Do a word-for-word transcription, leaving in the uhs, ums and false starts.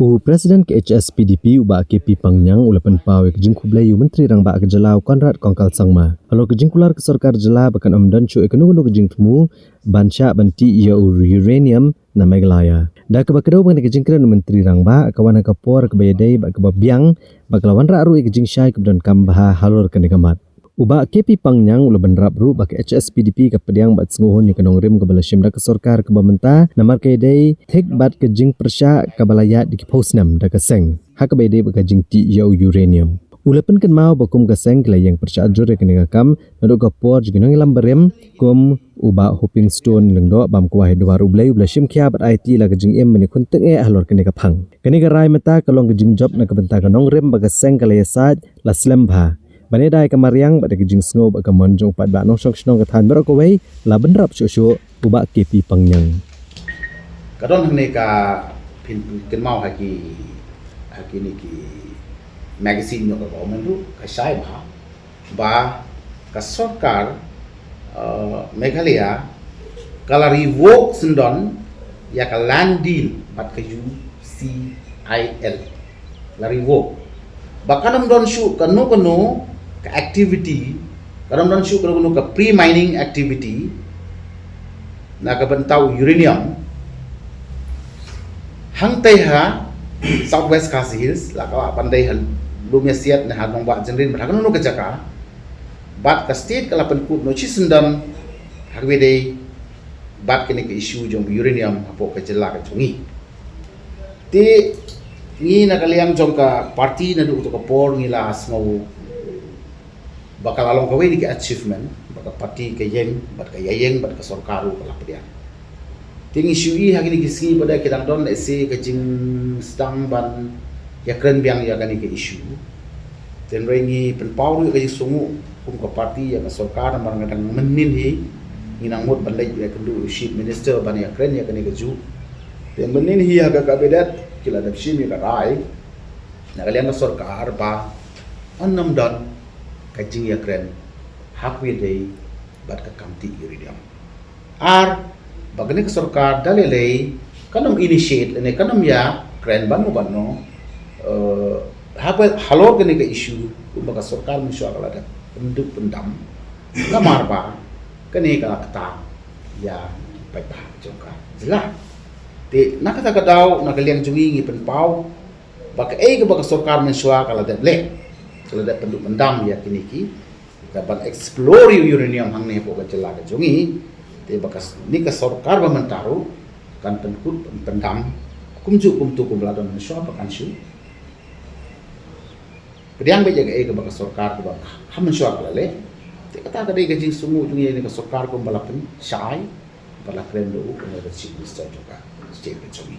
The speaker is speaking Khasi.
U President ka H S P D P u Bah K P Pangniang u la pynpaw ïa ka jingkhublei ïa u Myntri Rangbah ka jylla u Conrad Kongkal Sangma halor ka jingkular ka sorkar jylla ba kan ym don shuh ïa kano kano ka jingthmu ban shah ban tih ïa u uranium na Meghalaya. Da kaba kdew ba kane ka jingkren u Myntri Rangbah ka wan ha ka por kaba ïadei bad kaba biang ba ka la wanrah ruh ïa ka jingshai kaba donkam bha halor kane ka mat. U Bah K P Pangniang u la bynrap ruh ba ka H S P D P ka pdiang bad sngewhun ïa ka nongrim kaba la shim da ka sorkar kaba mynta namar ka ïadei thik bad ka jingpyrshah kaba la ïaid da ki phew snem da ka seng ha kaba ïadei bad ka jingtih ïa u uranium. U la pynkynmaw ba kum ka seng ki la ïeng pyrshah jur ïa kane ka kam naduh ka por jong ki nongïalam barim kum u Bah Hoping Stone Lyngdoh bam kwah ïa duwar U Blei uba la shim khia bad aiti la ka jingim ban ïakhun tyngeh halor kane ka phang. Kane ka rai mynta ka long ka jingjop na ka bynta ka nongrim ba ka seng ka la ïasaid la slem bha ban ïada ïa ka mariang bad ïa ka jingsngew bad ka mon jong u paidbah nongshong shnong ka thaiñ baroh kawei. La bynrap shuh shuh u Bah K P Pangniang. Ka don hangne ka pynkynmaw ha ki, ha kine ki magazine jong ka government ruh ka shai bha ba ka sorkar, eh, Meghalaya ka la revoke syndon ïa ka land deal bad ka U C I L. La revoke ba kan ym don shuh kano kano ka activity, kan ym don shuh kano kano ka pre-mining activity na ka bynta u uranium hangtei ha South West Khasi Hills, la ka lah ban dei ha Lum Ïasiat ne ha Nongbah Jynrin bad ha kano kano ka jaka. Bad ka state ka la pynkut noh shisyndon ha kaba ïadei bad kane ka issue jong uranium hapoh ka jylla ka jong ngi. Te ngi na ka liang jong ka party naduh kato ka por ngi la sngew ba ka la long kawei na ki achievement ba ka party ka ïeng bad ka ïaïeng bad ka sorkar ruh ka la pdiang. Te ngi shu i ha kine ki sngi ba da ki dang don lehse ka jingsdang ban ïakren biang ïa kane ka issue. Te hynrei ngi pynpaw ruh ïa ka jingsngewnguh kum ka party ïa ka sorkar namar nga dang mynnin hi ngi nang mut ban leit ïakynduh u chief minister ban ïakren ïa kane ka juh. Te mynnin hi ha ka cabinet ki la dep shim ïa ka rai na ka liang ka sorkar ba yn ym don ka jingïakren ha kaba ïadei bad ka kam tih uranium. Ar ba kane ka sorkar da lei lei kan ym initiate lane kan ym ïakren bano bano, eh, haba halor kane ka issue kumba ka sorkar mynshuwa ka la dep pynduh pyndam namar ba kane ka la ktah ïa ki paidbah jong ka jylla. Te na kata ka daw na ka liang jong ngi ngi pynpaw ba kaei kaba ka sorkar mynshuwa ka la dep leh, ka la dep pynduh pyndam ïa kine ki, ka ban explore ïa u uranium hangne hapoh ka jylla ka jong ngi. Te ba ka s-, ne ka sorkar ba mynta ruh kan pynkut pyndam kumjuh kumto kumba la don mynshuwa ba kan shu pdiang beit ïa kaei kaba ka sorkar kaba ha mynshuwa ka la leh. Te kata ka dei ka jingsngewnguh jong ngi ïa kane ka sorkar kumba la pynshai ba la kren da u kane ka chief minister jong ka state ka jong ngi.